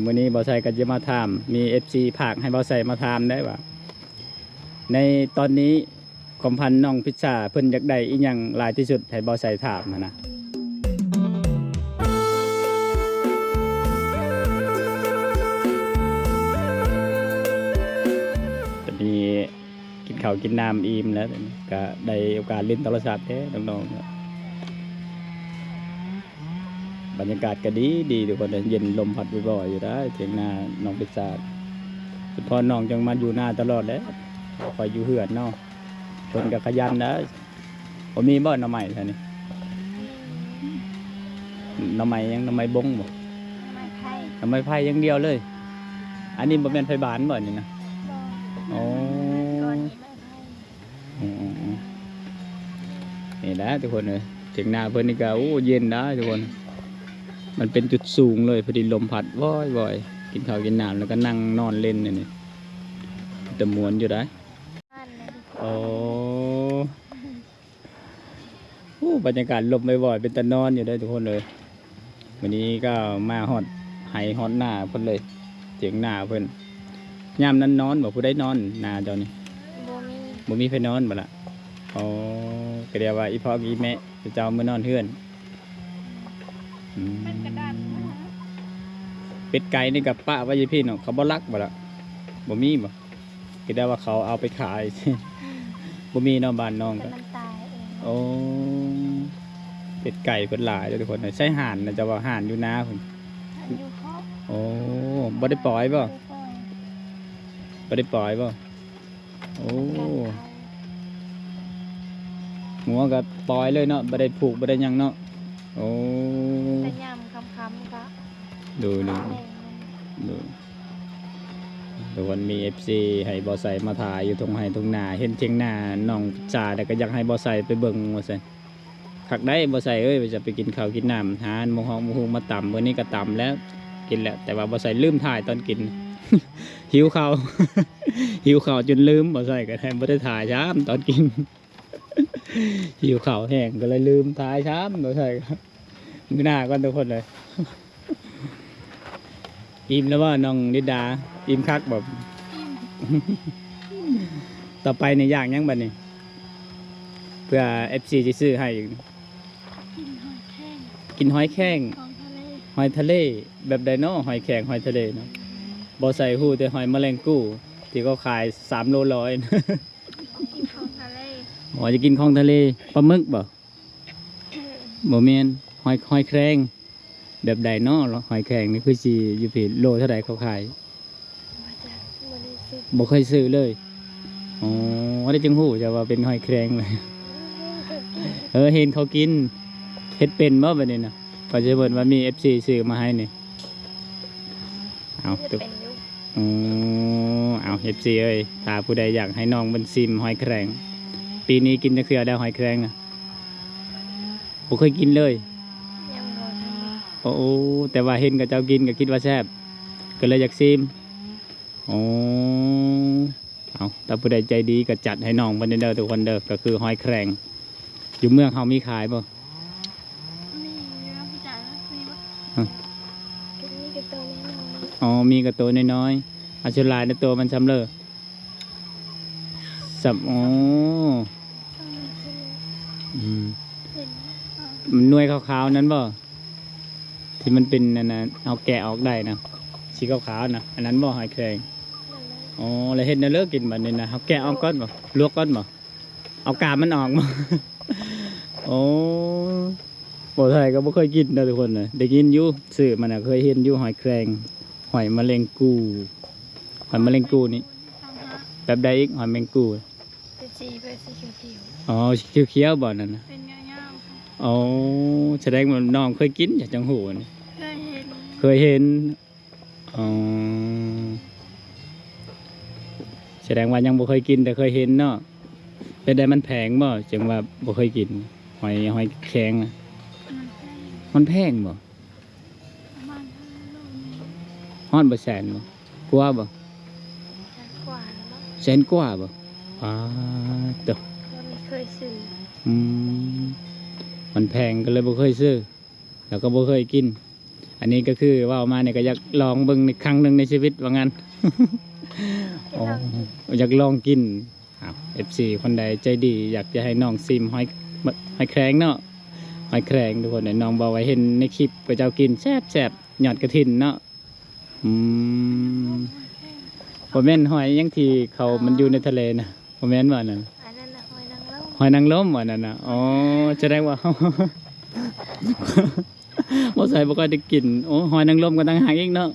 ມື້ນີ້ບ່າວໄຊກໍຈະມາຖາມ ມີເອັຟຊີຝາກໃຫ້ບ່າວໄຊມາຖາມໄດ້ວ່າ ໃນຕອນນີ້ ຄວາມຝັນນ້ອງພິດສາເພິ່ນຢາກໄດ້ອີ່ຫຍັງຫຼາຍທີ່ສຸດ ໃຫ້ບ່າວໄຊຖາມຫັ້ນນະ. ຕອນນີ້ກິນເຂົ້າກິນນ້ຳອີ່ມແລ້ວ ກໍໄດ້ໂອກາດຫຼິ້ນໂທລະສັບເດ້ນ້ອງໆ. ບັນຍາກາດກໍດີ ດີທຸກຄົນເອີຍ ເຢັນລົມພັດວອຍໆຢູ່ໄດ໋ ຖຽງນານ້ອງພິດສາ. ສະເພາະນ້ອງຈັ່ງມາຢູ່ນາຕະຫຼອດແຫຼະ ຂ້ອຍຢູ່ເຮືອນເນາະ. ເພິ່ນກໍຂະຫຍັນໄດ໋. ບໍ່ມີບໍ່ໜໍ່ໄມ້ແຖວນີ້? ໜໍ່ໄມ້ຫຍັງ? ໜໍ່ໄມ້ບົງບໍ່? ໜໍ່ໄມ້ໄຜ່ ໜໍ່ໄມ້ໄຜ່ຢ່າງດຽວເລີຍ. ອັນນີ້ບໍ່ແມ່ນໄຜ່ບານບໍ່ນີ້ນະ? ບໍ່. ໂອ້ ກ່ອນນີ້ໄມ້ໄຜ່. ອືມໆໆ ນີ້ແຫຼະທຸກຄົນເອີຍ ຖຽງນາເພິ່ນນີ້ກໍ ໂອ້ ເຢັນໄດ໋ທຸກຄົນ. ມັນເປັນຈຸດສູງເລີຍ ພໍດີລົມພັດວອຍໆ ກິນເຂົ້າກິນນ້ຳ ແລ້ວກໍນັ່ງນອນຫຼິ້ນຢູ່ນີ້ ເປັນຕາມ່ວນຢູ່ໄດ໋. ໂອ້ ໂອ້ ບັນຍາກາດລົມວອຍໆ ເປັນຕານອນຢູ່ເດີທຸກຄົນເອີຍ. ມື້ນີ້ກໍມາຮອດໄຮ່ຮອດນາເພິ່ນເລີຍ ຖຽງນາເພິ່ນ. ຍາມນັ້ນນອນບໍ່? ຜູ້ໃດນອນນາເຈົ້ານີ້? ບໍ່ມີ ບໍ່ມີໃຜນອນບໍ່ລະ? ອໍ ກໍດຽວວ່າອີພໍ່ອີແມ່ເຈົ້າມານອນເຮືອນ. ອືມ ເປັນກະດັນ ເປັດໄກ່ນີ້ກໍປະໄວ້ຢູ່ພີ້ເນາະ ເຂົາບໍ່ລັກບໍ່ລະ? ບໍ່ມີບໍ່? ຄິດໄດ້ວ່າເຂົາເອົາໄປຂາຍ. ອືມ ບໍ່ມີເນາະ ບ້ານນ້ອງກໍ ມັນຕາຍເອງ. ໂອ້ ເປັດໄກ່ເພິ່ນຫຼາຍເດີທຸກຄົນ. ໃຊ້ຫ່ານນະ ເຈົ້າວ່າຫ່ານຢູ່ນາພຸ້ນ? ຢູ່ຄອກ. ໂອ້ ບໍ່ໄດ້ປ່ອຍບໍ່? ບໍ່ໄດ້ປ່ອຍ ບໍ່ໄດ້ປ່ອຍບໍ່? ໂອ້ ງົວກໍປ່ອຍເລີຍເນາະ ບໍ່ໄດ້ຜູກ ບໍ່ໄດ້ຫຍັງເນາະ. ໂອ້ ແຕ່ຍາມຄ່ຳໆ ກໍ ໂດຍ ໂດຍ ແມ່ນ ໂດຍ. ແຕ່ວ່າມີເອັຟຊີໃຫ້ບ່າວໄຊມາຖ່າຍຢູ່ທົ່ງໄຮ່ທົ່ງນາ ເຫັນຖຽງນານ້ອງພິດສາ ແລ້ວກໍຢາກໃຫ້ບ່າວໄຊໄປເບິ່ງວ່າຊັ້ນ. ຄັກໄດ໋ ບ່າວໄຊເອີຍ ວ່າຈະໄປກິນເຂົ້າກິນນ້ຳ ຫາໝາກຮອກໝາກຫຸ່ງມາຕຳ. ມື້ນີ້ກໍຕຳແລ້ວ ກິນແລ້ວ ແຕ່ວ່າບ່າວໄຊລືມຖ່າຍຕອນກິນ ຫິວເຂົ້າ ຫິວເຂົ້າຈົນລືມ. ບ່າວໄຊກໍໄດ້ ບໍ່ໄດ້ຖ່າຍຊ້ຳຕອນກິນ ຫິວເຂົ້າແຮງ ກໍເລີຍລືມຖ່າຍຊ້ຳ. ບ່າວໄຊ ມື້ໜ້າກ່ອນທຸກຄົນເອີຍ. ອີ່ມແລ້ວບໍ່ນ້ອງລິດດາ? ອີ່ມຄັກບໍ່? ອີ່ມ. ຕໍ່ໄປນີ້ຢາກຫຍັງບັດນີ້? ເພື່ອເອັຟຊີຊິຊື້ໃຫ້ອີກ. ກິນຫອຍແຄງ ກິນຫອຍແຄງ ຂອງທະເລ. ຫອຍທະເລ ແບບໃດເນາະ? ຫອຍແຄງ ຫອຍທະເລເນາະ. ບໍ່ໃສ່ ຮູ້ແຕ່ຫອຍມະແລງກູ່ ທີ່ເຂົາຂາຍສາມໂລຮ້ອຍ. ກິນຂອງທະເລ. ອໍ ຈະກິນຂອງທະເລ. ປາໝຶກບໍ່? ບໍ່ແມ່ນ ຫອຍ ຫອຍແຄງ. ແບບໃດເນາະ? ຫອຍແຄງນີ້ຄືຊິຢູ່ພີ້ ໂລເທົ່າໃດເຂົາຂາຍ? ບໍ່ຈັກ ບໍ່ໄດ້ຊື້ ບໍ່ເຄີຍຊື້ເລີຍ. ອໍ ໄດ້ຈັ່ງຮູ້ ເຈົ້າວ່າເປັນຫອຍແຄງ. ເອີ ເຫັນເຂົາກິນ. ເຮັດເປັນບໍ່ບັດນີ້ນະ? ກໍຈະເບິ່ງວ່າມີເອັຟຊີຊື້ມາໃຫ້ນີ້. ເອົາ ເຮັດເປັນຢູ່. ອໍ ເອົາ ເອັຟຊີເອີຍ ຖ້າຜູ້ໃດຢາກໃຫ້ນ້ອງເພິ່ນຊີມຫອຍແຄງ ປີນີ້ກິນຈັກເທື່ອແລ້ວຫອຍແຄງນະ? ບໍ່ເຄີຍກິນເລີຍ. ຍັງບໍ່ທັນໄດ້. ໂອ້ ແຕ່ວ່າເຫັນເຂົາເຈົ້າກິນກໍຄິດວ່າແຊບ ກໍເລີຍຢາກຊີມ. ໂອ້ ເອົາ ຖ້າຜູ້ໃດໃຈດີກໍຈັດໃຫ້ນ້ອງເພິ່ນເດີທຸກຄົນເດີ ກໍຄືຫອຍແຄງ. ຢູ່ເມືອງເຮົາມີຂາຍບໍ່? ມີຢູ່ ຜູ້ຈັກມີບໍ່? ຮະ? ກໍມີແຕ່ໂຕນ້ອຍໆ. ອໍ ມີແຕ່ໂຕນ້ອຍໆ. ອາ ສ່ວນຫຼາຍໃນໂຕມັນຊ່ຳເລີ ສັບ ໂອ້ ອືມ ເຫັນ ມັນໜ່ວຍຂາວໆນັ້ນບໍ່? ທີ່ມັນເປັນອັນນັ້ນ ເຮົາແກະອອກໄດ້ນະ ສີຂາວໆນະ ອັນນັ້ນບໍ່ຫອຍແຄງ? ນັ້ນແຫຼະ. ອໍ ແລ້ວເຮັດແນວເລີກິນບັດນີ້ນະ? ເຮົາແກະອອກກ່ອນບໍ່? ລວກກ່ອນບໍ່? ເອົາກາບມັນອອກບໍ່? ໂອ້ ບໍ່ໄທກໍບໍ່ເຄີຍກິນເດີທຸກຄົນເດີ ໄດ້ຍິນຢູ່ ຊື່ມັນນະເຄີຍເຫັນຢູ່ ຫອຍແຄງ ຫອຍມະເລັງກູ ຫອຍມະເລັງກູນີ້. ແບບໃດອີກ? ຫອຍແມງກູ ເປັນສີ ເປັນສີຂຽວໆ. ອໍ ສີຂຽວໆບໍ່ນັ້ນນະ? ເປັນຍາວໆ. ອໍ ສະແດງວ່ານ້ອງເຄີຍກິນ ຈັ່ງຮູ້ນີ້. ເຄີຍເຫັນ ເຄີຍເຫັນ. ອໍ ສະແດງວ່າຍັງບໍ່ເຄີຍກິນ ແຕ່ເຄີຍເຫັນເນາະ. ເປັນໃດ ມັນແພງບໍ່ ຈຶ່ງວ່າບໍ່ເຄີຍກິນ ຫອຍ ຫອຍແຄງນະ? ມັນແພງ ມັນແພງບໍ່? ປະມານໂລໜຶ່ງ ຮອດບໍ່ແສນບໍ່? ກວ່າບໍ່? ແສນກວ່າແລ້ວເນາະ. ແສນກວ່າບໍ່? ປາດໂທ້ ບໍ່ມີເຄີຍຊື້. ອືມ ມັນແພງກໍເລີຍບໍ່ເຄີຍຊື້ ແລ້ວກໍບໍ່ເຄີຍກິນ. ອັນນີ້ກໍຄືເວົ້າມານີ້ກໍຢາກລອງເບິ່ງໃນຄັ້ງໜຶ່ງໃນຊີວິດວ່າຊັ້ນ. ໂອ້ ຢາກລອງກິນ. ອ້າວ ເອັຟຊີຄົນໃດໃຈດີ ຢາກຈະໃຫ້ນ້ອງຊີມຫອຍ ຫອຍແຄງເນາະ ຫອຍແຄງທຸກຄົນ. ນ້ອງບອກວ່າເຫັນໃນຄລິບເຂົາເຈົ້າກິນແຊບໆ ຍອດກະຖິນເນາະ. ອືມ ບໍ່ແມ່ນຫອຍຫຍັງທີ່ເຂົາ ມັນຢູ່ໃນທະເລນະ ບໍ່ແມ່ນບໍ່ອັນນັ້ນ? ອັນນັ້ນນະຫອຍນາງລົມ. ຫອຍນາງລົມບໍ່ອັນນັ້ນນະ? ອໍ ສະແດງວ່າເຮົາ ບໍ່ໃສ່ ບໍ່ຄ່ອຍໄດ້ກິນ. ໂອ້ ຫອຍນາງລົມກໍຕ່າງຫາກອີກເນາະ.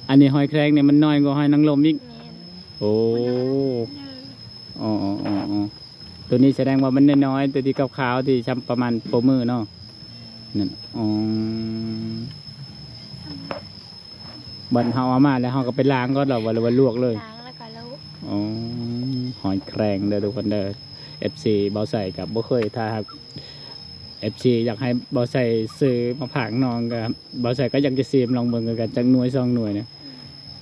ອັນນີ້ຫອຍແຄງນີ້ມັນນ້ອຍກວ່າຫອຍນາງລົມອີກ. ແມ່ນ. ໂອ້ ມັນນ້ອຍ. ອໍໆໆໆ ຕົວນີ້ສະແດງວ່າມັນນ້ອຍໆ ຕົວທີ່ຂາວໆ ທີ່ຊ່ຳປະມານໂປ້ມືເນາະ. ນັ້ນ. ອໍ ບັດເຮົາເອົາມາແລ້ວ ເຮົາກໍໄປລ້າງກ່ອນເນາະ ຫຼືວ່າລວກເລີຍ? ລ້າງແລ້ວກໍລວກ. ອໍ ຫອຍແຄງເດີທຸກຄົນເດີ. ເອັຟຊີ ບ່າວໄຊກໍບໍ່ເຄີຍ ຖ້າຫາກ ເອັຟຊີ ຢາກໃຫ້ບ່າວໄຊຊື້ມາຝາກນ້ອງກໍ ບ່າວໄຊກໍຢາກຈະຊີມລອງເບິ່ງຄືກັນ ຈັກໜ່ວຍສອງໜ່ວຍນະ.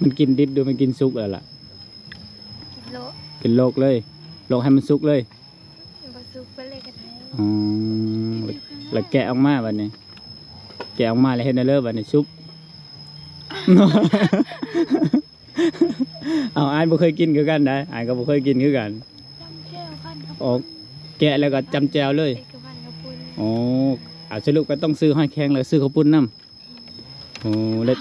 ມັນກິນດິບ ຫຼືມັນກິນສຸກແລ້ວລະ? ກິນໂລະ ກິນໂລະເລີຍ. ໂລະໃຫ້ມັນສຸກເລີຍ. ບໍ່ສຸກເລີຍກໍໄດ້. ອໍ ແລ້ວແກະອອກມາບັດນີ້ ແກະອອກມາແລ້ວເຮັດແນວເລີບັດນີ້ ຊຸບ. ເອົາ ອ້າຍບໍ່ເຄີຍກິນຄືກັນໄດ໋ ອ້າຍກໍບໍ່ເຄີຍກິນຄືກັນ. ອໍ ແກະແລ້ວກໍຈ້ຳແຈ່ວເລີຍ. ອໍ ເອົາ ສະຫຼຸບກໍຕ້ອງຊື້ຫອຍແຄງ ແລ້ວຊື້ເຂົ້າປຸ້ນນຳ. ໂອ້ ແລ້ວ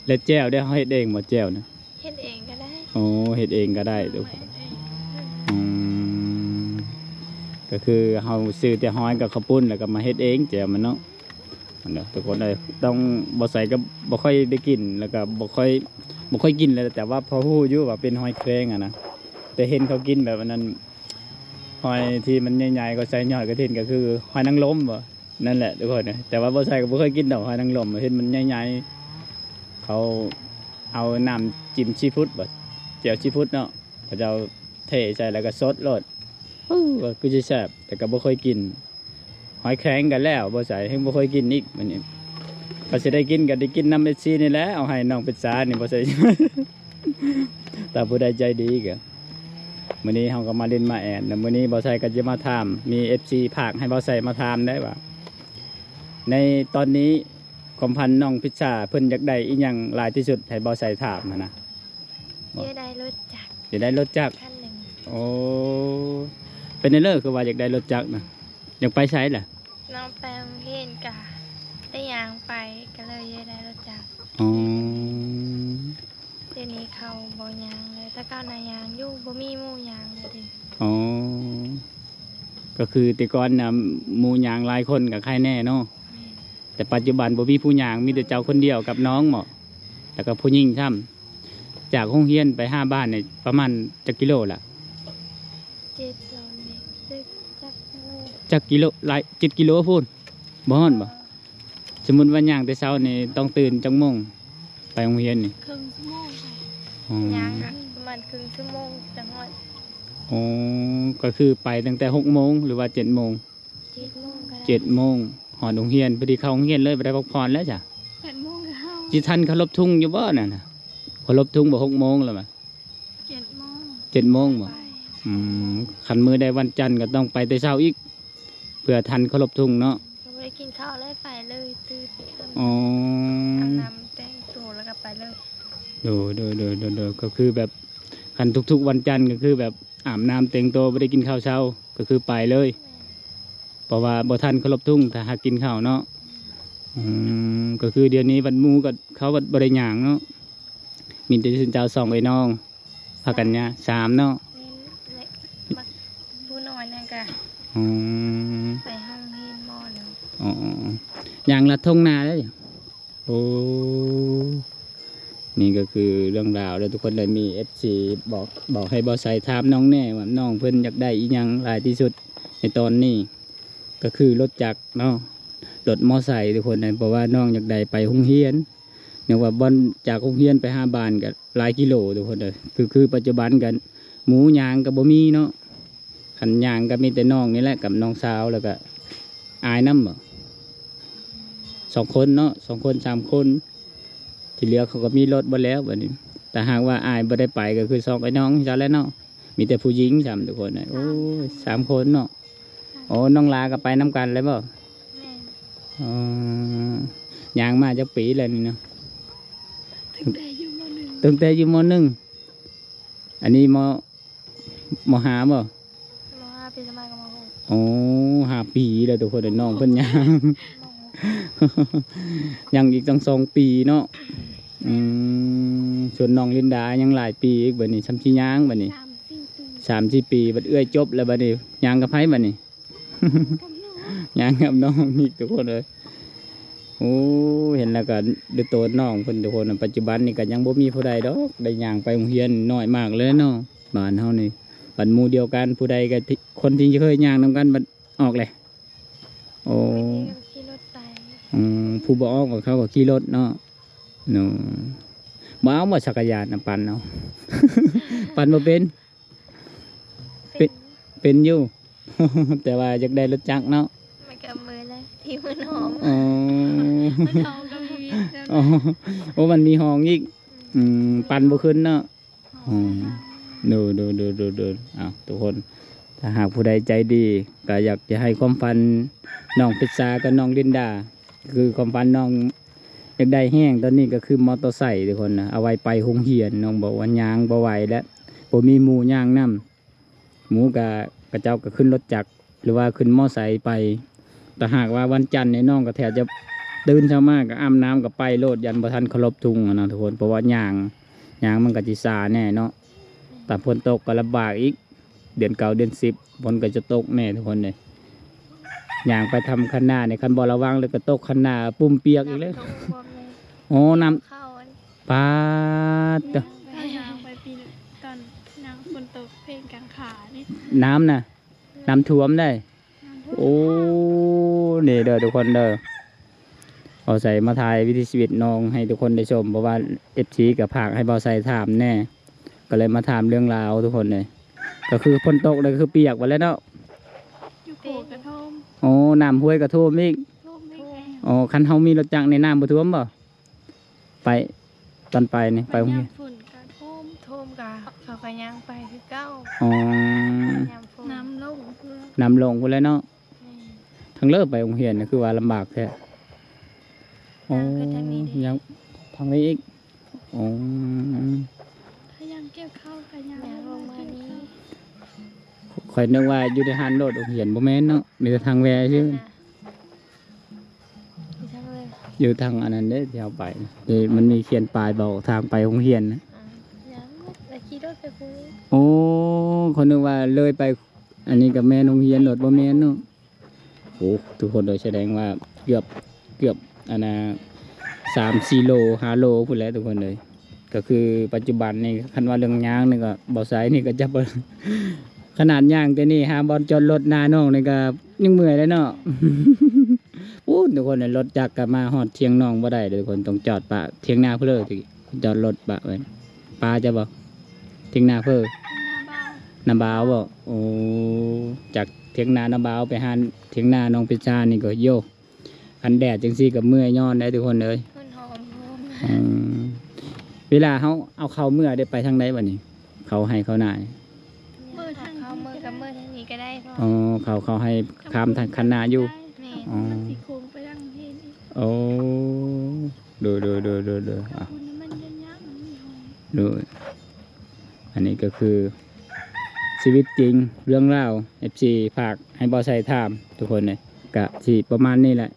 ແລ້ວແຈ່ວເດ້ ເຮົາເຮັດເອງບໍ່ແຈ່ວນະ? ເຮັດເອງກໍໄດ້. ໂອ້ ເຮັດເອງກໍໄດ້. ເຮັດເອງ. ອືມ ກໍຄືເຮົາຊື້ແຕ່ຫອຍກັບເຂົ້າປຸ້ນ ແລ້ວກໍມາເຮັດເອງແຈ່ວມັນເນາະ. ອັນເນາະ ທຸກຄົນເອີຍ ຕ້ອງ ບ່າວໄຊກໍບໍ່ຄ່ອຍໄດ້ກິນ ແລ້ວກໍບໍ່ຄ່ອຍ ບໍ່ຄ່ອຍກິນແຫຼະ ແຕ່ວ່າພໍຮູ້ຢູ່ວ່າເປັນຫອຍແຄງຫັ້ນນະ. ແຕ່ເຫັນເຂົາກິນແບບອັນນັ້ນ ຫອຍທີ່ມັນໃຫຍ່ໆ ກໍໃສ່ຍອດກະຖິນ ກໍຄືຫອຍນາງລົມບໍ? ນັ້ນແຫຼະທຸກຄົນ ແຕ່ວ່າບໍ່ໃສ່ກໍບໍ່ເຄີຍກິນດອກ ຫອຍນາງລົມ ເຫັນມັນໃຫຍ່ໆ ເຂົາເອົານ້ຳຈິ້ມຊີຟູດບໍ ແຈ່ວຊີຟູດເນາະ ເຂົາເຈົ້າເທໃສ່ແລ້ວກໍສົດໂລດ. ເອີ ຄືຊິແຊບ ແຕ່ກໍບໍ່ເຄີຍກິນ. ຫອຍແຄງກໍແລ້ວ ບໍ່ໃສ່ ແຮງບໍ່ເຄີຍກິນອີກ. ມື້ນີ້ກໍຊິໄດ້ກິນ ກໍໄດ້ກິນນຳເອັຟຊີນີ້ແຫຼະ ເອົາໃຫ້ນ້ອງເປັດສານີ້ ບໍ່ໃສ່. ຖ້າຜູ້ໃດໃຈດີກໍ ມື້ນີ້ເຮົາກໍມາຫຼິ້ນມາແອນ ແລ້ວມື້ນີ້ບ່າວໄຊກໍຈະມາຖາມ ມີເອັຟຊີຝາກໃຫ້ບ່າວໄຊມາຖາມໄດ້ວ່າ ໃນຕອນນີ້ ຄວາມຝັນນ້ອງພິດຊາ ເພິ່ນຢາກໄດ້ອີ່ຫຍັງຫຼາຍທີ່ສຸດ ໃຫ້ບ່າວໄຊຖາມຫັ້ນນະ? ຢາກໄດ້ລົດຈັກ. ຢາກໄດ້ລົດຈັກ ຄັນໜຶ່ງ. ໂອ້ ເປັນແນວໃດຄືວ່າຢາກໄດ້ລົດຈັກນະ? ຢາກໄປໃສລະ? ນ້ອງໄປໂຮງຮຽນກະໄດ້ຍ່າງໄປ ກໍເລີຍຢາກໄດ້ລົດຈັກ. ອໍ ດຽວນີ້ເຂົາບໍ່ຍ່າງແລ້ວ ແຕ່ເກົ່ານະຍ່າງຢູ່ ບໍ່ມີໝູ່ຍ່າງແລ້ວເດ. ອໍ ກໍຄືແຕ່ກ່ອນນະ ໝູ່ຍ່າງຫຼາຍຄົນກໍໄຄແນ່ເນາະ. ແມ່ນ. ແຕ່ປັດຈຸບັນບໍ່ມີຜູ້ຍ່າງ ມີແຕ່ເຈົ້າຄົນດຽວກັບນ້ອງເນາະ ແລ້ວກໍຜູ້ຍິງຊ້ຳ. ຈາກໂຮງຮຽນໄປຫາບ້ານນີ້ປະມານຈັກກິໂລລະ? ເຈັດຮ້ອຍເມັດ ຈັກກິໂລ ຈັກກິໂລ ຫຼາຍ ເຈັດກິໂລພຸ້ນ ບໍ່ຮອດບໍ? ສົມມຸດວ່າຍ່າງແຕ່ເຊົ້ານີ້ຕ້ອງຕື່ນຈັກໂມງໄປໂຮງຮຽນນີ້? ເຄິ່ງຊົ່ວໂມງ. ອໍ ຍ່າງກໍປະມານເຄິ່ງຊົ່ວໂມງຈັ່ງຮອດ. ອໍ ກໍຄືໄປຕັ້ງແຕ່ຫົກໂມງ ຫຼືວ່າເຈັດໂມງ? ເຈັດໂມງກໍໄດ້. ເຈັດໂມງຮອດໂຮງຮຽນ ພໍດີເຂົ້າໂຮງຮຽນເລີຍ ບໍ່ໄດ້ພັກຜ່ອນແລ້ວຈ້ະ. ແປດໂມງກໍເຂົ້າ. ຊິທັນເຄົາລົບທຸງຢູ່ບໍ່ນັ້ນນະ? ເຄົາລົບທຸງບໍ່ ຫົກໂມງແລ້ວຫວາ? ເຈັດໂມງ. ເຈັດໂມງບໍ່? ອືມ ຄັນມື້ໃດວັນຈັນກໍຕ້ອງໄປແຕ່ເຊົ້າອີກ ເພື່ອທັນເຄົາລົບທຸງເນາະ. ກໍບໍ່ໄດ້ກິນເຂົ້າເລີຍ ໄປເລີຍ ຕື່ນ. ອໍ ອາບນ້ຳແຕ່ງໂຕແລ້ວກໍໄປເລີຍ. ໂດຍ ໂດຍ ໂດຍ ໂດຍ ໂດຍ ກໍຄືແບບ ຄັນທຸກໆວັນຈັນກໍຄືແບບອາບນ້ຳແຕ່ງໂຕ ບໍ່ໄດ້ກິນເຂົ້າເຊົ້າ ກໍຄືໄປເລີຍ. ແມ່ນ. ເພາະວ່າບໍ່ທັນເຄົາລົບທຸງ ຖ້າຫາກກິນເຂົ້າເນາະ. ອືມ ກໍຄືດຽວນີ້ບັດໝູ່ກໍ ເຂົາບັດບໍ່ໄດ້ຍ່າງເນາະ ມີແຕ່ຊຸມເຈົ້າສອງເອື້ອຍນ້ອງ ພາກັນຍ່າງ ສາມເນາະ. ແມ່ນແຫຼະ ບັກຜູ້ນ້ອຍນັ້ນກະ ອືມ ໄປໂຮງຮຽນໝໍແລ້ວ. ອໍໆໆ ຍ່າງລັດທົ່ງນາເລີຍ. ໂອ້ ນີ້ກໍຄືເລື່ອງລາວເດີທຸກຄົນເດີ. ມີເອັຟຊີບອກ ບອກໃຫ້ບ່າວໄຊຖາມນ້ອງແດ່ວ່າ ນ້ອງເພິ່ນຢາກໄດ້ອີ່ຫຍັງຫຼາຍທີ່ສຸດໃນຕອນນີ້? ກໍຄືລົດຈັກເນາະ ລົດມໍໄຊທຸກຄົນເດີ ເພາະວ່ານ້ອງຢາກໄດ້ໄປໂຮງຮຽນ. ເນື່ອງວ່າບ່ອນຈາກໂຮງຮຽນໄປຫາບ້ານກໍຫຼາຍກິໂລທຸກຄົນເດີ. ຄື ຄືປັດຈຸບັນກໍໝູ່ຍ່າງກໍບໍ່ມີເນາະ. ຄັນຍ່າງກໍມີແຕ່ນ້ອງນີ້ແຫຼະກັບນ້ອງສາວ ແລ້ວກໍອ້າຍນຳບໍ? ສອງຄົນເນາະ ສອງຄົນ ສາມຄົນ ທີ່ເຫຼືອເຂົາກໍມີລົດເບິດແລ້ວບັດນີ້. ຖ້າຫາກວ່າອ້າຍບໍ່ໄດ້ໄປ ກໍຄືສອງອ້າຍນ້ອງຊັ້ນແຫຼະເນາະ ມີແຕ່ຜູ້ຍິງຊ້ຳທຸກຄົນ. ໂອ້ຍ ສາມຄົນເນາະ. ໂອ້ ນ້ອງຫຼ້າກໍໄປນຳກັນເລີຍບໍ? ແມ່ນ. ອໍ ຍ່າງມາຈັກປີແລ້ວນີ້ເນາະ? ຕັ້ງແຕ່ຢູ່ ມໍໜຶ່ງ ຕັ້ງແຕ່ຢູ່ ມໍໜຶ່ງ. ອັນນີ້ ມໍ ມໍຫ້າບໍ່? ມໍຫ້າ ປີຕໍ່ມາກໍ ມໍຫົກ. ໂອ້ ຫ້າປີແລ້ວທຸກຄົນເອີຍ ນ້ອງເພິ່ນຍ່າງ ຍັງອີກຕັ້ງສອງປີເນາະ. ອືມ ສ່ວນນ້ອງລິນດາຍັງຫຼາຍປີອີກ ບັດນີ້ຊ່ຳຊິຍ່າງ ບັດນີ້ ສາມສີ່ປີ ສາມສີ່ປີ. ບັດເອື້ອຍຈົບແລ້ວ ບັດນີ້ຍ່າງກັບໃຜບັດນີ້? ກັບນ້ອງ ຍ່າງກັບນ້ອງອີກທຸກຄົນເອີຍ. ໂອ້ ເຫັນແລ້ວກໍດູໂຕນນ້ອງເພິ່ນທຸກຄົນ. ປັດຈຸບັນນີ້ກໍຍັງບໍ່ມີຜູ້ໃດດອກໄດ້ຍ່າງໄປໂຮງຮຽນ ນ້ອຍມາກເລີຍເນາະ ບ້ານເຮົານີ້. ບັດໝູ່ດຽວກັນ ຜູ້ໃດກໍທີ່ ຄົນທີ່ເຄີຍຍ່າງນຳກັນ ບັດອອກແຫຼະ. ໂອ້ ບາງທີກໍຂີ່ລົດໄປ. ອືມ ຜູ້ບໍ່ອອກກໍເຂົາກໍຂີ່ລົດເນາະ. ໂນ ບໍ່ເອົາບໍ່ຈັກກະຍານນະ? ປັ່ນເອົາ ປັ່ນບໍ່ເປັນ? ເປັນ ເປັນຢູ່ ແຕ່ວ່າຢາກໄດ້ລົດຈັກເນາະ. ມັນກໍເມື່ອຍແຫຼະ ທີ່ມັນຫອມ. ອໍ ມັນຫອມກໍມີ. ອໍ ໂອ້ ມັນມີຫ້ອງອີກ. ອືມ ອືມ ປັ່ນບໍ່ຂຶ້ນເນາະ. ອໍ ໂດຍ ໂດຍ ໂດຍ ໂດຍ ໂດຍ. ເອົາ ທຸກຄົນ ຖ້າຫາກຜູ້ໃດໃຈດີ ກໍຢາກຈະໃຫ້ຄວາມຝັນນ້ອງພິດສາກັບນ້ອງລິນດາ ຄືຄວາມຝັນນ້ອງຢາກໄດ້ແຮງຕອນນີ້ກໍຄືມໍເຕີໄຊທຸກຄົນນະ ເອົາໄວ້ໄປໂຮງຮຽນ. ນ້ອງບອກວ່າຍ່າງບໍ່ໄຫວແລ້ວ ບໍ່ມີໝູ່ຍ່າງນຳ. ໝູ່ກະ ເຂົາເຈົ້າກໍຂຶ້ນລົດຈັກ ຫຼືວ່າຂຶ້ນມໍໄຊໄປ. ຖ້າຫາກວ່າວັນຈັນນີ້ ນ້ອງກໍແທບຈະຕື່ນເຊົ້າມາກໍອາບນ້ຳກໍໄປໂລດ ຢ້ານບໍ່ທັນເຄົາລົບທຸງຫັ້ນນະທຸກຄົນ. ເພາະວ່າຍ່າງ ຍ່າງມັນກໍຊິຊ້າແດ່ເນາະ. ຖ້າຝົນຕົກກໍລຳບາກອີກ ເດືອນເກົ້າເດືອນສິບ ຝົນກໍຈະຕົກແດ່ທຸກຄົນເອີຍ. ຍ່າງໄປທຳຄັນນານີ້ ຄັນບໍ່ລະວັງແລ້ວກໍຕົກຄັນນາ ປຸ້ມປຽກອີກແລ້ວ. ນ້ຳຖ້ວມບໍ່ແມ່ນ ໂອ້ ນ້ຳ ເຂົ້າອັນ ປາດ ຍ່າງໄປ ຍ່າງໄປປີຕອນ ຍ່າງຝົນຕົກເພງກາງຂານີ້ ນ້ຳນະ ນ້ຳຖ້ວມໄດ໋. ນ້ຳຖ້ວມ ໂອ້ ນີ້ເດີທຸກຄົນເດີ. ເອົາໃສ່ມາຖ່າຍວິຖີຊີວິດນ້ອງໃຫ້ທຸກຄົນໄດ້ຊົມ ເພາະວ່າເອັຟຊີກໍຝາກໃຫ້ເບົາໄຊຖາມແດ່ ກໍເລີຍມາຖາມເລື່ອງລາວທຸກຄົນເອີຍ. ກໍຄືຝົນຕົກແລ້ວກໍຄືປຽກໝົດແລ້ວເນາະ. ຢູ່ໂຂງກໍຖ້ວມ ໂອ້ ນ້ຳຫ້ວຍກໍຖ້ວມອີກ ຖ້ວມອີກ. ອໍ ຄັນເຮົາມີລົດຈັກນີ້ນ້ຳບໍ່ຖ້ວມບໍ່? ໄປ ຕອນໄປນີ້ ໄປໂຮງຮຽນ ຍາມຝົນກໍຖ້ວມ ຖ້ວມກໍເຂົາກໍຍ່າງໄປຄືເກົ່າ. ອໍ ຍາມຝົນ ນ້ຳລົງພຸ້ນ ນ້ຳລົງພຸ້ນແຫຼະເນາະ. ແມ່ນ ທາງເລີໄປໂຮງຮຽນນີ້ຄືວ່າລຳບາກແທ້. ໂອ້ ຍ່າງຂຶ້ນທາງນີ້ເດ້ ຍ່າງທາງນີ້ອີກ. ອໍ ຖ້າຍ່າງກ່ຽວເຂົ້າກໍຍ່າງ ຍ່າງລົງມານີ້. ຂ້ອຍນຶກວ່າຢູ່ໃນຮ້ານໂລດໂຮງຮຽນ ບໍ່ແມ່ນເນາະ ມີແຕ່ທາງແວ່ຊື່. ຢູ່ທາງເລີ ຢູ່ທາງອັນນັ້ນເດ້ ທີ່ເຮົາໄປ ທີ່ມັນມີຂຽນປ້າຍບອກທາງໄປໂຮງຮຽນນະ. ອາ ຍັງ ແລ້ວຂີ່ລົດໄປພຸ້ນ. ໂອ້ ຂ້ອຍນຶກວ່າເລີຍໄປ ອັນນີ້ກໍແມ່ນໂຮງຮຽນໂລດ ບໍ່ແມ່ນເນາະ. ໂອ້ ທຸກຄົນເອີຍ ສະແດງວ່າເກືອບ ເກືອບ ອັນນ່າ ສາມສີ່ໂລ ຫ້າໂລພຸ້ນແຫຼະທຸກຄົນເອີຍ. ກໍຄືປັດຈຸບັນນີ້ ຄັນວ່າເລື່ອງຍ່າງນີ້ກໍ ເບົາໄຊນີ້ກໍຈະບໍ່ ຂະໜາດຍ່າງແຕ່ນີ້ຫາບ່ອນຈອດລົດໜ້ານ້ອງນີ້ກໍຍັງເມື່ອຍເລີຍເນາະ. ໂອ້ ທຸກຄົນເອີຍ ລົດຈັກກໍມາຮອດຖຽງນ້ອງບໍ່ໄດ້ເດີ ທຸກຄົນ ຕ້ອງຈອດປະຖຽງນາພຸ້ນເລີ ຈອດລົດປະໄວ້. ປາເຈົ້າບໍ່? ຖຽງນາເພີ້ ນາບ່າວ ນາບ່າວບໍ່? ໂອ້ ຈາກຖຽງນານາບ່າວໄປຫາຖຽງນານ້ອງເພັດຊານີ້ກໍ ໂຢ ຄັນແດດຈັ່ງຊີ້ກໍເມື່ອຍຍ້ອນໄດ໋ທຸກຄົນເອີຍ. ມັນຫອມ ຫອມ. ອືມ ເວລາເຮົາເອົາເຂົ້າເມືອໄດ້ໄປທາງໃດບັດນີ້? ເຂົ້າໄຮ່ເຂົ້ານານີ້ ເມືອທາງ ເຂົ້າເມືອ ເຂົ້າເມືອທາງນີ້ກໍໄດ້ພໍ່. ອໍ ເຂົ້າ ເຂົ້າໄຮ່ຂ້າມທາງຄັນນາຢູ່. ແມ່ນ. ອໍ ມັນຊິໂຄ້ງໄປທາງເຫັນອີກ. ໂອ້ ໂດຍ ໂດຍ ໂດຍ ໂດຍ ໂດຍ. ອາ ມັນຍາກໆ ມັນມີຫ້ອງ. ໂດຍ. ອັນນີ້ກໍຄືຊີວິດຈິງ ເລື່ອງລາວ ເອັຟຊີ ຝາກໃຫ້ເບົາໄຊຖາມທຸກຄົນເລີຍ ກະຊິປະມານນີ້ແຫຼະ.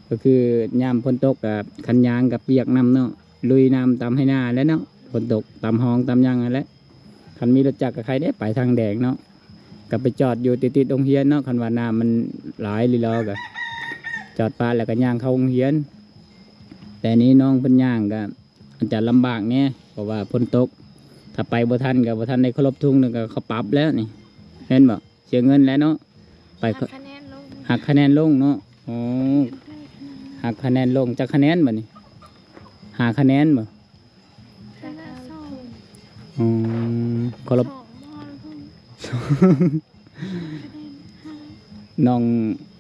ກໍຄືຍາມຝົນຕົກກໍ ຄັນຍ່າງກໍປຽກນຳເນາະ ລຸຍນ້ຳຕາມໄຮ່ນາແຫຼະເນາະ ຝົນຕົກຕາມຮ່ອງຕາມຫຍັງຫັ້ນແຫຼະ. ຄັນມີລົດຈັກກໍໄຄແດ່ ໄປທາງແດງເນາະ ກໍໄປຈອດຢູ່ຕິດໆໂຮງຮຽນເນາະ. ຄັນວ່ານ້ຳມັນຫຼາຍລີລໍກໍຈອດປະແລ້ວກໍຍ່າງເຂົ້າໂຮງຮຽນ. ແຕ່ນີ້ນ້ອງເພິ່ນຍ່າງກໍ ອາດຈະລຳບາກແດ່ ເພາະວ່າຝົນຕົກ ຖ້າໄປບໍ່ທັນກໍບໍ່ທັນໄດ້ເຄົາລົບທຸງ ແລ້ວກໍເຂົາປັບແລ້ວນີ້ ແມ່ນບໍ່? ເສຍເງິນແລ້ວເນາະ ໄປ ຫັກຄະແນນລົງ ຫັກຄະແນນລົງເນາະ. ໂອ້ ຫັກຄະແນນລົງ ຈັກຄະແນນບັດນີ້? ຫ້າຄະແນນບໍ່? ຄະແນນສອງ. ອືມ ເຄົາລົບ ສອງ ຄະແນນຫ້າ. ນ້ອງ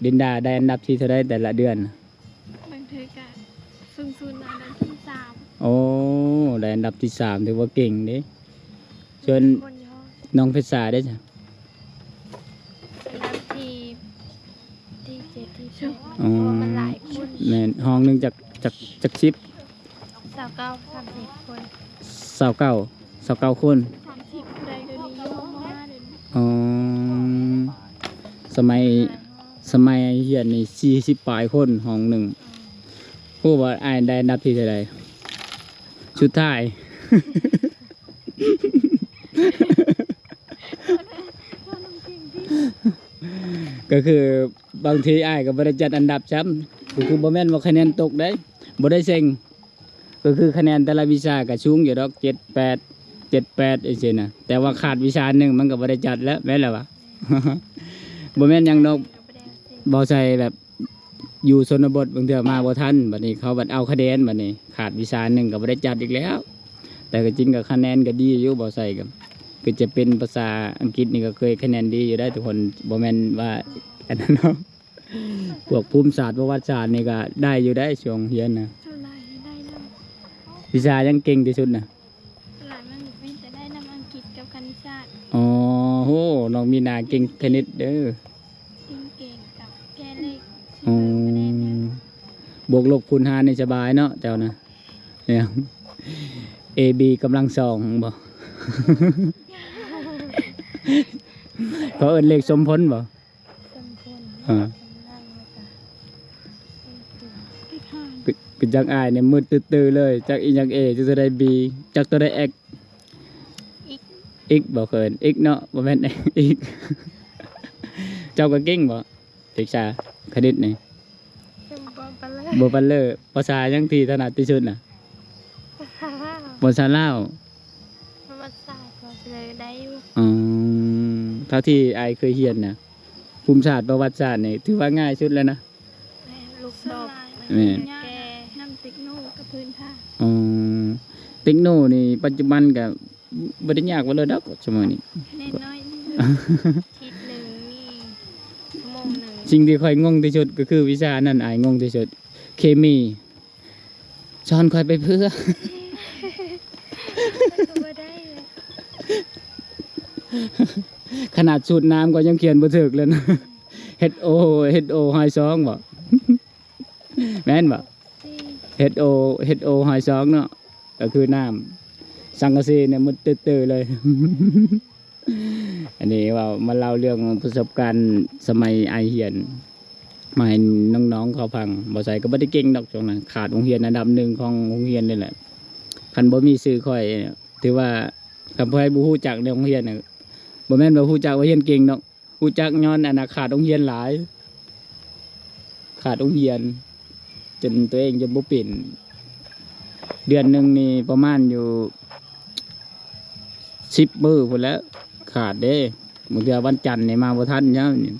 ລິນດາໄດ້ອັນດັບທີເທົ່າໃດແຕ່ລະເດືອນ? ບາງເທື່ອກະສູງສຸດອັນດັບທີສາມ. ໂອ້ ໄດ້ອັນດັບທີສາມ ຖືວ່າເກັ່ງເດ້. ສ່ວນນ້ອງເພັດສາເດ້ຊະ? ອັນດັບທີ ທີເຈັດ ທີແປດ. ອໍ ເພາະວ່າມັນຫຼາຍ ແມ່ນ ຫ້ອງໜຶ່ງຈັກ ຈັກ ຈັກສິບ? ຊາວເກົ້າ ສາມສິບຄົນ ຊາວເກົ້າ ຊາວເກົ້າຄົນ ສາມສິບ ຜູ້ໃດດຽວນີ້ຢູ່ຫ້ອງມາເດ ອໍ ສະໄໝ ສະໄໝຮຽນນີ້ ສີ່ສິບປາຍຄົນຫ້ອງໜຶ່ງ. ຮູ້ບໍ່ ອ້າຍໄດ້ອັນດັບທີເທົ່າໃດ? ສຸດທ້າຍ. ກໍຄືບາງທີອ້າຍກໍບໍ່ໄດ້ຈັດອັນດັບຊ້ຳ ກໍຄືບໍ່ແມ່ນວ່າຄະແນນຕົກເດ້ ບໍ່ໄດ້ເສັງ ກໍຄືຄະແນນແຕ່ລະວິຊາກໍສູງຢູ່ດອກ ເຈັດ ແປດ ເຈັດ ແປດ ຈັ່ງຊີ້ນະ ແຕ່ວ່າຂາດວິຊາໜຶ່ງມັນກໍບໍ່ໄດ້ຈັດແລ້ວ ແມ່ນແລ້ວວະ ບໍ່ແມ່ນຫຍັງດອກ ບໍ່ໄດ້ເສັງ ເວົ້າໃສ່ແບບ ຢູ່ຊົນນະບົດບາງເທື່ອມາບໍ່ທັນ ບັດນີ້ເຂົາບັດເອົາຄະແນນ ບັດນີ້ຂາດວິຊາໜຶ່ງກໍບໍ່ໄດ້ຈັດອີກແລ້ວ ແຕ່ກໍຈິງກໍຄະແນນກໍດີຢູ່ ບໍ່ໃສ່ກໍ ຄືຈະເປັນພາສາອັງກິດນີ້ກໍເຄີຍຄະແນນດີຢູ່ໄດ໋ທຸກຄົນ ບໍ່ແມ່ນວ່າອັນນັ້ນເນາະ ພວກພູມສາດປະຫວັດສາດນີ້ກໍໄດ້ຢູ່ໄດ໋ ຊ່ວງຮຽນນະ ສ່ວນຫຼາຍໄດ້ນຳ ວິຊາຫຍັງເກັ່ງທີ່ສຸດນະ? ສ່ວນຫຼາຍມັນມີແຕ່ໄດ້ນຳອັງກິດກັບຄະນິດສາດ ອໍ ໂຫ ນ້ອງມີນາເກັ່ງຄະນິດເດີ ເກັ່ງ ເກັ່ງກັບແກ້ເລກ ອໍ ບວກລົບຄູນຫານນີ້ສະບາຍເນາະເຈົ້ານະ ເອບີກຳລັງສອງບໍ ເຂົາເອີ້ນເລກສົມຜົນບໍ? ເອີ ຄື ຄືຈັກອ້າຍນີ້ມືດຕື້ໆເລີຍ ຈັກອີຫຍັງເອ ຈັກຕົວໃດບີ ຈັກຕົວໃດເອັກ ເອັກບໍ ເອີ້ນເອັກເນາະ ບໍ່ແມ່ນເອັກ ເຈົ້າກໍເກັ່ງບໍ ສຶກສາຄະນິດນີ້? ບໍ່ປານເລີ ບໍ່ປານເລີ ພາສາຫຍັງທີ່ຖະໜັດທີ່ສຸດນະ? ພາສາລາວ ພາສາລາວ ປະຫວັດສາດກໍເລີໄດ້ຢູ່ ອືມ ເທົ່າທີ່ອ້າຍເຄີຍຮຽນນະ ພູມສາດປະຫວັດສາດນີ້ຖືວ່າງ່າຍສຸດແລ້ວນະ ແມ່ນ ລູກດອກ ສ່ວນຫຼາຍ ແມ່ນ ແກ່ນຳເຕັກໂນກັບພື້ນຖານ ອໍ ເຕັກໂນນີ້ປັດຈຸບັນກໍບໍ່ໄດ້ຍາກປານໃດດອກ ຊຸມື້ນີ້ ແມ່ນໜ້ອຍໜຶ່ງ ທິດໜຶ່ງນີ້ ຊົ່ວໂມງໜຶ່ງ ສິ່ງທີ່ຂ້ອຍງົງທີ່ສຸດກໍຄືວິຊານັ້ນ ອ້າຍງົງທີ່ສຸດ ເຄມີ ສອນຂ້ອຍໄປເພື່ອ ກໍບໍ່ໄດ້ ຂະໜາດສູດນ້ຳກໍຍັງຂຽນບໍ່ຖືກເລີຍນະ ເຮັດໂອ ເຮັດໂອ ຮ້ອຍສອງບໍ ແມ່ນບໍ? ເຮັດໂອ ເຮັດໂອ ຮ້ອຍສອງເນາະ ກໍຄືນ້ຳ ສັງກະສີນີ້ມືດຕື້ໆເລີຍ. ອັນນີ້ເວົ້າ ມາເລົ່າເລື່ອງປະສົບການສະໄໝອ້າຍຮຽນ ມາໃຫ້ນ້ອງໆເຂົາຟັງ. ບໍ່ໃສ່ກໍບໍ່ໄດ້ເກັ່ງດອກ ຊ່ວງນັ້ນຂາດໂຮງຮຽນອັນດັບໜຶ່ງຂອງໂຮງຮຽນນີ້ແຫຼະ. ຄັນບໍ່ມີຊື່ຂ້ອຍ ຖືວ່າ ຄັນໃຜບໍ່ຮູ້ຈັກໃນໂຮງຮຽນ ບໍ່ແມ່ນວ່າຮູ້ຈັກວ່າຮຽນເກັ່ງດອກ. ຮູ້ຈັກຍ້ອນອັນນ່າຂາດໂຮງຮຽນຫຼາຍ ຂາດໂຮງຮຽນ ຈົນຕົວເອງຈົນບໍ່ເປັນ. ເດືອນໜຶ່ງນີ້ປະມານຢູ່ສິບມື້ພຸ້ນແຫຼະ ຂາດເດ້. ບາງເທື່ອວັນຈັນນີ້ມາບໍ່ທັນຊ້ຳນີ້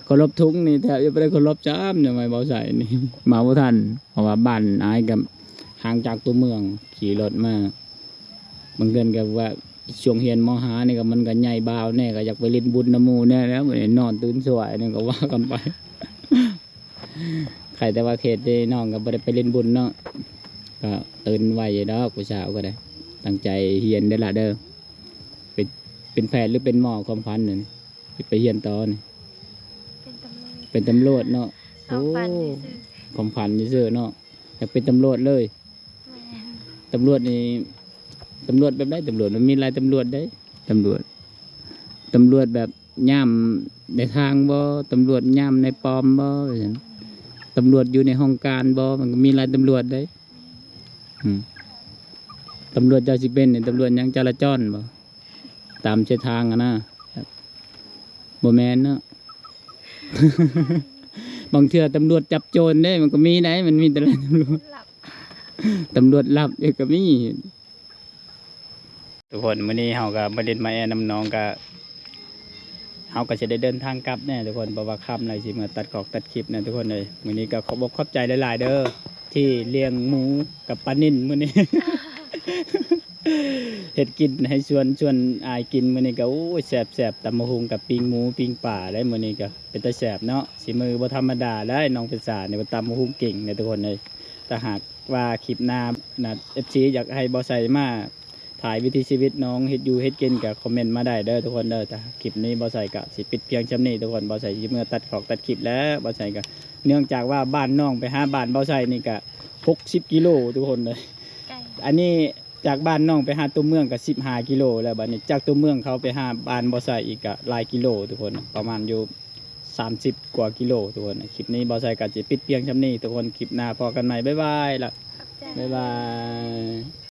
ເຄົາລົບທຸງນີ້ແທບຈະບໍ່ໄດ້ເຄົາລົບຊ້ຳ ຍາມໄມເບົາໃສ່ນີ້ ມາບໍ່ທັນ ເພາະວ່າບ້ານອ້າຍກໍຫ່າງຈາກຕົວເມືອງ ຂີ່ລົດມາ. ບາງເທື່ອກໍວ່າຊ່ວງຮຽນ ມ.ຫ້າ ນີ້ກໍມັນກໍໃຫຍ່ບ່າວແດ່ ກໍຢາກໄປຫຼິ້ນບຸນນຳໝູ່ແດ່ແລ້ວ ບາດນີ້ນອນຕື່ນສວາຍນັ້ນກໍວ່າກັນໄປ. ໃຄແຕ່ວ່າເຂດທີ່ນ້ອງກໍບໍ່ໄດ້ໄປຫຼິ້ນບຸນເນາະ ກໍຕື່ນໄວຢູ່ດອກຜູ້ສາວກໍໄດ້. ຕັ້ງໃຈຮຽນເດີລະເດີ. ເປັນ ເປັນແພດຫຼືເປັນໝໍ ຄວາມຝັນນັ້ນ ຊິໄປຮຽນຕໍ່ນີ້? ເປັນຕຳຫຼວດ ເປັນຕຳຫຼວດເນາະ. ຄວາມຝັນຊື່ໆ ໂອ້ ຄວາມຝັນຊື່ໆເນາະ ຢາກເປັນຕຳຫຼວດເລີຍ. ແມ່ນ ຕຳຫຼວດນີ້ ຕຳຫຼວດແບບໃດ? ຕຳຫຼວດມັນມີຫຼາຍຕຳຫຼວດເດ້. ຕຳຫຼວດ ຕຳຫຼວດແບບຍາມໃນທາງບໍ? ຕຳຫຼວດຍາມໃນປ້ອມບໍ? ວ່າຊັ້ນ. ຕຳຫຼວດຢູ່ໃນຫ້ອງການບໍ? ມັນກໍມີຫຼາຍຕຳຫຼວດເດ້. ອືມ ຕຳຫຼວດເຈົ້າຊິເປັນນີ້ ຕຳຫຼວດຫຍັງ? ຈະລາຈອນບໍ? ຕາມເສັ້ນທາງຫັ້ນນະ ບໍ່ແມ່ນເນາະ. ບາງເທື່ອຕຳຫຼວດຈັບໂຈນເດ້ ມັນກໍມີໄດ໋ ມັນມີແຕ່ລະຕຳຫຼວດ ຕຳຫຼວດລັບອີກກໍມີ. ທຸກຄົນ ມື້ນີ້ເຮົາກໍມາຫຼິ້ນມາແອນນຳນ້ອງ ກໍ ເຮົາກໍຊິໄດ້ເດີນທາງກັບແດ່ທຸກຄົນ ເພາະວ່າຄ່ຳແລ້ວ ຊິເມືອຕັດຂອກຕັດຄລິບແດ່ທຸກຄົນເອີຍ. ມື້ນີ້ກໍຂອບອົກຂອບໃຈຫຼາຍໆເດີ ທີ່ລ້ຽງໝູກັບປານິນມື້ນີ້ ເຮັດກິນໃຫ້ຊວນ ຊວນອ້າຍກິນມື້ນີ້ກໍ ໂອ້ຍ ແຊບໆ ຕຳບັກຫຸ່ງກັບປີ້ງໝູປີ້ງປາໄດ໋. ມື້ນີ້ກໍເປັນຕາແຊບເນາະ ສີມືບໍ່ທຳມະດາໄດ໋ ນ້ອງເປັນສານີ້ ຕຳບັກຫຸ່ງເກັ່ງເດ້ທຸກຄົນເອີຍ. ຖ້າຫາກວ່າຄລິບໜ້ານະ ເອັຟຊີ ຢາກໃຫ້ບໍ່ໃສ່ມາ ຖ່າຍວິຖີຊີວິດນ້ອງເຮັດຢູ່ເຮັດກິນກໍຄອມເມັນມາໄດ້ເດີທຸກຄົນເດີ. ແຕ່ຄລິບນີ້ບໍ່ໃສ່ກໍຊິປິດພຽງຊ່ຳນີ້ທຸກຄົນ. ບໍ່ໃສ່ຊິເມືອຕັດຂອກຕັດຄລິບແລ້ວ. ບໍ່ໃສ່ກໍເນື່ອງຈາກວ່າບ້ານນ້ອງໄປຫາບ້ານບໍ່ໃສ່ນີ້ກໍຫົກສິບກິໂລທຸກຄົນເດີ. ໄກ ອັນນີ້ຈາກບ້ານນ້ອງໄປຫາຕົວເມືອງກໍສິບຫ້າກິໂລແລ້ວ. ບັດນີ້ຈາກຕົວເມືອງເຂົາໄປຫາບ້ານບໍ່ໃສ່ອີກກໍຫຼາຍກິໂລທຸກຄົນ ປະມານຢູ່ສາມສິບກວ່າກິໂລທຸກຄົນ. ຄລິບນີ້ບໍ່ໃສ່ກໍຊິປິດພຽງຊ່ຳນີ້ທຸກຄົນ. ຄລິບໜ້າພໍ້ກັນໃໝ່. ບາຍບາຍລະ. ຂອບໃຈ. ບາຍບາຍ.